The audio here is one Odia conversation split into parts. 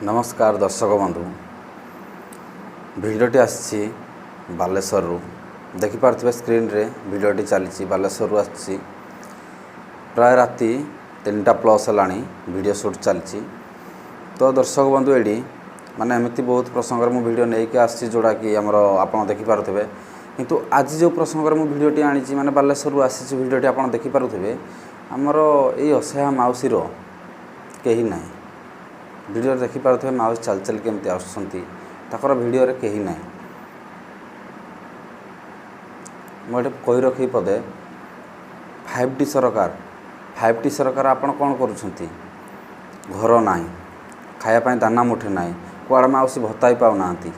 ନମସ୍କାର ଦର୍ଶକ ବନ୍ଧୁ, ଭିଡ଼ିଓଟି ଆସିଛି ବାଲେଶ୍ୱରରୁ। ଦେଖିପାରୁଥିବେ ସ୍କ୍ରିନ୍ରେ ଭିଡ଼ିଓଟି ଚାଲିଛି, ବାଲେଶ୍ୱରରୁ ଆସିଛି। ପ୍ରାୟ ରାତି 3ଟା ପ୍ଲସ୍ ହେଲାଣି, ଭିଡ଼ିଓ ସୁଟ୍ ଚାଲିଛି। ତ ଦର୍ଶକ ବନ୍ଧୁ, ଏଇଠି ମାନେ ଏମିତି ବହୁତ ପ୍ରସଙ୍ଗରେ ମୁଁ ଭିଡ଼ିଓ ନେଇକି ଆସିଛି, ଯେଉଁଟାକି ଆମର ଆପଣ ଦେଖିପାରୁଥିବେ। କିନ୍ତୁ ଆଜି ଯେଉଁ ପ୍ରସଙ୍ଗରେ ମୁଁ ଭିଡ଼ିଓଟି ଆଣିଛି, ମାନେ ବାଲେଶ୍ୱରରୁ ଆସିଛି ଭିଡ଼ିଓଟି, ଆପଣ ଦେଖିପାରୁଥିବେ ଆମର ଏଇ ଅସହାୟ ମାଉସୀର କେହି ନାହିଁ। ଭିଡ଼ିଓରେ ଦେଖିପାରୁଥିବେ ମାଉସୀ ଚାଲି ଚାଲି କେମିତି ଆସୁଛନ୍ତି, ତାଙ୍କର ଭିଡ଼ିଓରେ କେହି ନାହିଁ। ମୁଁ ଏଠି କହି ରଖି ପଦେ, 5ଟି ସରକାର, 5ଟି ସରକାର, ଆପଣ କ'ଣ କରୁଛନ୍ତି? ଘର ନାହିଁ, ଖାଇବା ପାଇଁ ଦାନା ମୁଠେ ନାହିଁ, କୁଆଡ଼େ ମାଉସୀ ଭତ୍ତା ବି ପାଉନାହାନ୍ତି।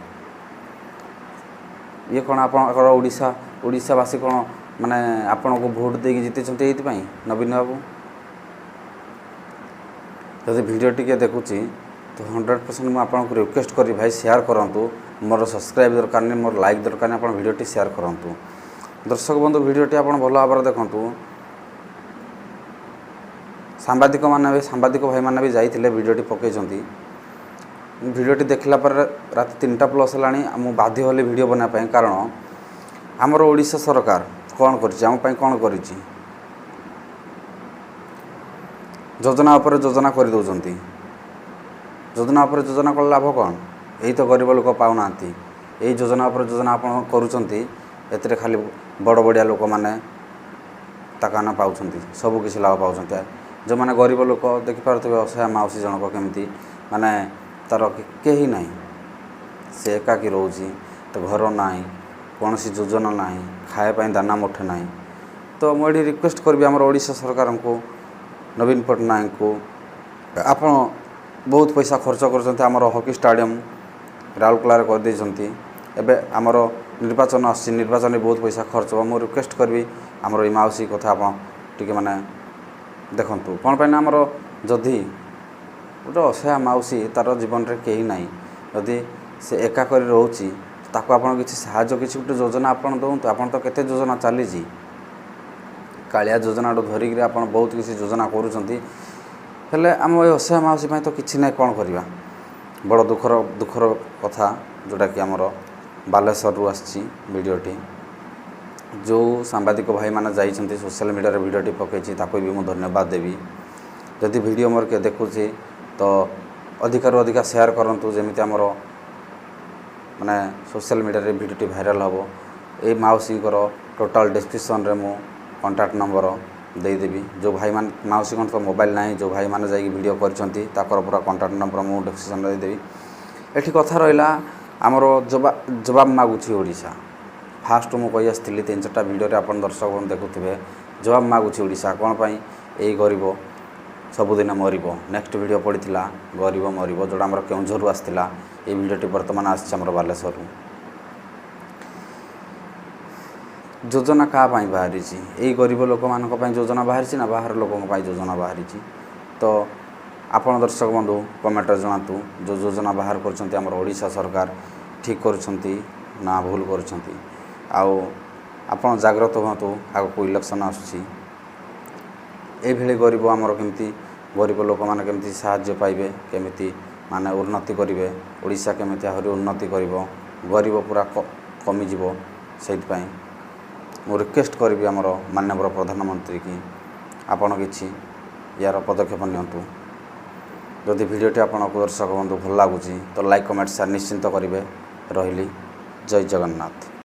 ଇଏ କ'ଣ ଆପଣଙ୍କର ଓଡ଼ିଶା? ଓଡ଼ିଶାବାସୀ କ'ଣ ମାନେ ଆପଣଙ୍କୁ ଭୋଟ ଦେଇକି ଜିତେଇଛନ୍ତି ଏଇଥିପାଇଁ? ନବୀନ ବାବୁ, ଯଦି ଭିଡ଼ିଓ ଟିକେ ଦେଖୁଛି ତ 100% ମୁଁ ଆପଣଙ୍କୁ ରିକ୍ୱେଷ୍ଟ କରିବି, ଭାଇ, ସେୟାର କରନ୍ତୁ। ମୋର ସବସ୍କ୍ରାଇବ୍ ଦରକାର ନାହିଁ, ମୋର ଲାଇକ୍ ଦରକାର ନାହିଁ, ଆପଣ ଭିଡ଼ିଓଟି ସେୟାର କରନ୍ତୁ। ଦର୍ଶକ ବନ୍ଧୁ, ଭିଡ଼ିଓଟି ଆପଣ ଭଲ ଭାବରେ ଦେଖନ୍ତୁ। ସାମ୍ବାଦିକମାନେ ବି, ସାମ୍ବାଦିକ ଭାଇମାନେ ବି ଯାଇଥିଲେ, ଭିଡ଼ିଓଟି ପକାଇଛନ୍ତି। ଭିଡ଼ିଓଟି ଦେଖିଲା ପରେ ରାତି 3ଟା ପ୍ଲସ୍ ହେଲାଣି, ମୁଁ ବାଧ୍ୟ ହେଲି ଭିଡ଼ିଓ ବନାଇବା ପାଇଁ। କାରଣ ଆମର ଓଡ଼ିଶା ସରକାର କ'ଣ କରିଛି ଆମ ପାଇଁ? କ'ଣ କରିଛି? ଯୋଜନା ଉପରେ ଯୋଜନା କରିଦେଉଛନ୍ତି। ଯୋଜନା ଉପରେ ଯୋଜନା କଲେ ଲାଭ କ'ଣ? ଏଇ ତ ଗରିବ ଲୋକ ପାଉନାହାନ୍ତି। ଏଇ ଯୋଜନା ଉପରେ ଯୋଜନା ଆପଣ କରୁଛନ୍ତି, ଏଥିରେ ଖାଲି ବଡ଼ ବଡ଼ିଆ ଲୋକମାନେ ତାକାନା ପାଉଛନ୍ତି, ସବୁ କିଛି ଲାଭ ପାଉଛନ୍ତି। ଯେଉଁମାନେ ଗରିବ ଲୋକ, ଦେଖିପାରୁଥିବେ ଅସହାୟ ମାଉସୀ ଜଣକ କେମିତି, ମାନେ ତା'ର କେହି ନାହିଁ, ସେ ଏକାକୀ ରହୁଛି। ତ ଘର ନାହିଁ, କୌଣସି ଯୋଜନା ନାହିଁ, ଖାଇବା ପାଇଁ ଦାନା ମୁଠେ ନାହିଁ। ତ ମୁଁ ଏଠି ରିକ୍ୱେଷ୍ଟ କରିବି ଆମର ଓଡ଼ିଶା ସରକାରଙ୍କୁ, ନବୀନ ପଟ୍ଟନାୟକଙ୍କୁ, ଆପଣ ବହୁତ ପଇସା ଖର୍ଚ୍ଚ କରୁଛନ୍ତି, ଆମର ହକି ଷ୍ଟାଡ଼ିୟମ୍ ରାଉରକେଲାରେ କରିଦେଇଛନ୍ତି। ଏବେ ଆମର ନିର୍ବାଚନ ଆସୁଛି, ନିର୍ବାଚନରେ ବହୁତ ପଇସା ଖର୍ଚ୍ଚ ହେବ। ମୁଁ ରିକ୍ୱେଷ୍ଟ କରିବି, ଆମର ଏଇ ମାଉସୀ କଥା ଆପଣ ଟିକେ ମାନେ ଦେଖନ୍ତୁ। କ'ଣ ପାଇଁ ନା ଆମର ଯଦି ଗୋଟେ ଅସହାୟ ମାଉସୀ, ତା'ର ଜୀବନରେ କେହି ନାହିଁ, ଯଦି ସେ ଏକା କରି ରହୁଛି, ତାକୁ ଆପଣ କିଛି ସାହାଯ୍ୟ, କିଛି ଗୋଟେ ଯୋଜନା ଆପଣ ଦିଅନ୍ତୁ। ଆପଣ ତ କେତେ ଯୋଜନା ଚାଲିଛି, କାଳିଆ ଯୋଜନାଠୁ ଧରିକିରି ଆପଣ ବହୁତ କିଛି ଯୋଜନା କରୁଛନ୍ତି, ହେଲେ ଆମ ଏ ଅସହାୟ ମାଉସୀ ପାଇଁ ତ କିଛି ନାହିଁ। କ'ଣ କରିବା? ବଡ଼ ଦୁଃଖର କଥା, ଯେଉଁଟାକି ଆମର ବାଲେଶ୍ୱରରୁ ଆସିଛି ଭିଡ଼ିଓଟି। ଯେଉଁ ସାମ୍ବାଦିକ ଭାଇମାନେ ଯାଇଛନ୍ତି, ସୋସିଆଲ ମିଡ଼ିଆରେ ଭିଡ଼ିଓଟି ପକାଇଛି, ତାକୁ ବି ମୁଁ ଧନ୍ୟବାଦ ଦେବି। ଯଦି ଭିଡ଼ିଓ ମୋର କିଏ ଦେଖୁଛି ତ ଅଧିକାରୁ ଅଧିକା ସେୟାର କରନ୍ତୁ, ଯେମିତି ଆମର ମାନେ ସୋସିଆଲ ମିଡ଼ିଆରେ ଭିଡ଼ିଓଟି ଭାଇରାଲ୍ ହେବ। ଏଇ ମାଉସୀଙ୍କର ଟୋଟାଲ୍ ଡେସ୍କ୍ରିପସନ୍ରେ ମୁଁ କଣ୍ଟାକ୍ଟ ନମ୍ବର ଦେଇଦେବି। ଯେଉଁ ଭାଇମାନେ, ମାଉସୀଙ୍କର ତ ମୋବାଇଲ୍ ନାହିଁ, ଯେଉଁ ଭାଇମାନେ ଯାଇକି ଭିଡ଼ିଓ କରିଛନ୍ତି, ତାଙ୍କର ପୁରା କଣ୍ଟାକ୍ଟ ନମ୍ବର ମୁଁ ଡେସ୍କ୍ରିପସନ୍ରେ ଦେଇଦେବି। ଏଠି କଥା ରହିଲା, ଆମର ଜବାବ ମାଗୁଛି ଓଡ଼ିଶା। ଫାଷ୍ଟ ମୁଁ କହି ଆସିଥିଲି ତିନି ଚାରିଟା ଭିଡ଼ିଓରେ, ଆପଣ ଦର୍ଶକ ଦେଖୁଥିବେ, ଜବାବ ମାଗୁଛି ଓଡ଼ିଶା, କ'ଣ ପାଇଁ ଏଇ ଗରିବ ସବୁଦିନ ମରିବ? ନେକ୍ସଟ ଭିଡ଼ିଓ ପଡ଼ିଥିଲା ଗରିବ ମରିବ, ଯେଉଁଟା ଆମର କେଉଁଝରରୁ ଆସିଥିଲା। ଏଇ ଭିଡ଼ିଓଟି ବର୍ତ୍ତମାନ ଆସିଛି ଆମର ବାଲେଶ୍ୱରରୁ। ଯୋଜନା କାହା ପାଇଁ ବାହାରିଛି? ଏଇ ଗରିବ ଲୋକମାନଙ୍କ ପାଇଁ ଯୋଜନା ବାହାରିଛି ନା ବାହାର ଲୋକଙ୍କ ପାଇଁ ଯୋଜନା ବାହାରିଛି? ତ ଆପଣ ଦର୍ଶକ ବନ୍ଧୁ କମେଣ୍ଟରେ ଜଣାନ୍ତୁ, ଯେଉଁ ଯୋଜନା ବାହାର କରିଛନ୍ତି ଆମର ଓଡ଼ିଶା ସରକାର, ଠିକ୍ କରୁଛନ୍ତି ନା ଭୁଲ କରୁଛନ୍ତି? ଆଉ ଆପଣ ଜାଗ୍ରତ ହୁଅନ୍ତୁ, ଆଗକୁ ଇଲେକ୍ସନ୍ ଆସୁଛି। ଏଇଭଳି ଗରିବ ଆମର କେମିତି, ଗରିବ ଲୋକମାନେ କେମିତି ସାହାଯ୍ୟ ପାଇବେ, କେମିତି ମାନେ ଉନ୍ନତି କରିବେ, ଓଡ଼ିଶା କେମିତି ଆହୁରି ଉନ୍ନତି କରିବ, ଗରିବ ପୁରା କମିଯିବ, ସେଇଥିପାଇଁ ମୁଁ ରିକ୍ୱେଷ୍ଟ କରିବି ଆମର ମାନ୍ୟବର ପ୍ରଧାନମନ୍ତ୍ରୀ କି ଆପଣ କିଛି ୟାର ପଦକ୍ଷେପ ନିଅନ୍ତୁ। ଯଦି ଭିଡ଼ିଓଟି ଆପଣଙ୍କୁ ଦର୍ଶକ ବନ୍ଧୁ ଭଲ ଲାଗୁଛି ତ ଲାଇକ୍, କମେଣ୍ଟ, ସେୟାର ନିଶ୍ଚିନ୍ତ କରିବେ। ରହିଲି, ଜୟ ଜଗନ୍ନାଥ।